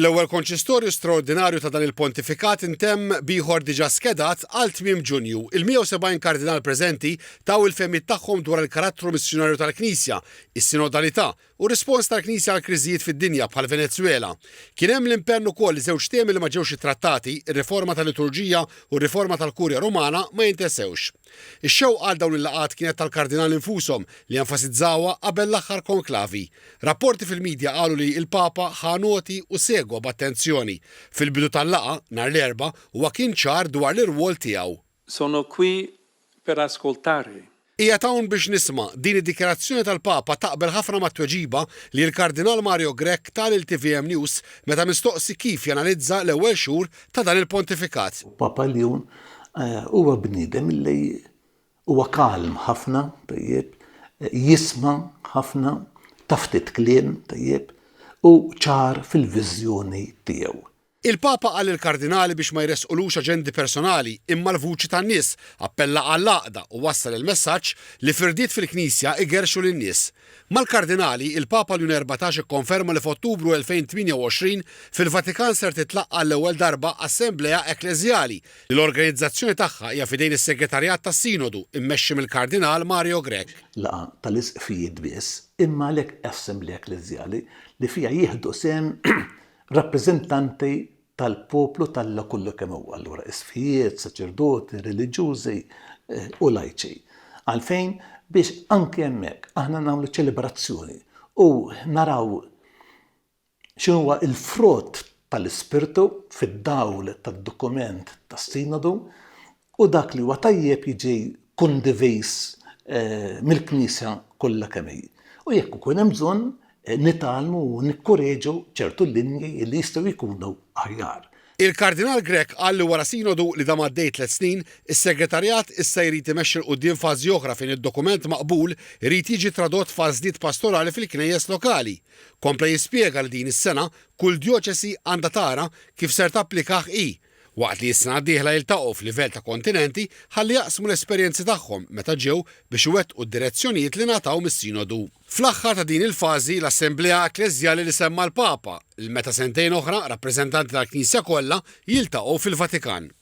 L-ewwel konċistorju straordinarju ta' dan il-pontifikat intemm b'ieħor diġà skedat għal tmiem Ġunju. Il-170 kardinal preżenti taw il-fehmiet tagħhom dwar il-karattru missjunarju tal-Knisja, is-sinodalità, u r-rispons tal-Knisja għall-kriżijiet fid-dinja bħall-Venezwela. Kien hemm l-impenn ukoll li żewġ temi li ma ġewx ittrattati, ir-riforma tal-liturġija u r-riforma tal-Kurja Rumana, ma jintesewx. Ix-xewqa għal dawn il-laqgħat kienet tal-kardinali nfushom li enfasizzawha qabel l-aħħar konklavi. Rapporti fil-midja qalu li l-Papa ħa noti u segwa b'attenzjoni. Fil-bidu tal-laqgħa, nhar l-Erbgħa, huwa kien ċar dwar l-irwol tiegħu. Sono qui per ascoltare. Qiegħed hawn biex nisma'. Din id-dikjarazzjoni tal-Papa taqbel ħafna mat-tweġiba li l-Kardinal Mario Grech ta lil tvm News meta mistoqsi kif janalizza l-ewwel xhur ta' dan il-pontifikat. Papa Ljun huwa bniedem li Huwa kalm ħafna, tajjeb, jisma' ħafna, ta' ftit kliem, tajjeb, u ċar fil-viżjoni tiegħu. Il-Papa qal lill-kardinali biex ma jressqulux aġendi personali imma l-vuċi tan-nies, appella għall-għaqda u wassal il-messaġġ li firdiet fil-Knisja igerrxu lin-nies. Mal-kardinali, il-Papa Ljun 14 ikkonferma li f'Ottubru 2028 fil-Vatikan ser titlaqqa' għall-ewwel darba assemblea ekkleżjali li l-organizzazzjoni tagħha hija f'idejn is-Segretarjat tas-Sinodu, immexxi mill-Kardinal Mario Grech. Laqgħa tal-Isqfijiet biss, imma għalhekk assemblea ekkleżjali li fiha jieħdu sehem rappreżentanti tal-poplu t'Alla kollu kemm hu, allura isqfijiet, saċerdoti, reliġjużi u lajċi. Għalfejn? Biex anke hemmhekk aħna nagħmlu ċelebrazzjoni u naraw X'inhuwa l-frott tal-Ispirtu fid-dawl tad-dokument tas-Sinodu u dak li huwa tajjeb jiġi kondiviż mill-Knisja kollha kemm hi. U jekk ikun hemm bżonn, nitgħallmu u nikkoreġu ċertu linji li jistgħu jkunu aħjar. Il-Kardinal Grech qal li wara Sinodu li dam għaddej tliet snin, is-Segretarjat issa jrid imexxi 'l quddiem fażi oħra fejn id-dokument maqbul irid jiġi tradott f'għażliet pastorali fil-knejjes lokali. Kompla jispjega li din is-sena kull djoċesi għandha tara kif ser tapplikah hi, waqt li s-sena d-dieħla jiltaqgħu f'livell ta' kontinenti ħalli jaqsmu l-esperjenzi tagħhom meta ġew biex iwettqu d-direzzjonijiet li ngħataw mis-Sinodu. Fl-aħħar ta' din il-fażi, l-Assemblea Ekkleżjali li semma l-Papa, l meta sentejn oħra rappreżentanti tal-Knisja kollha jiltaqgħu fil-Vatikan.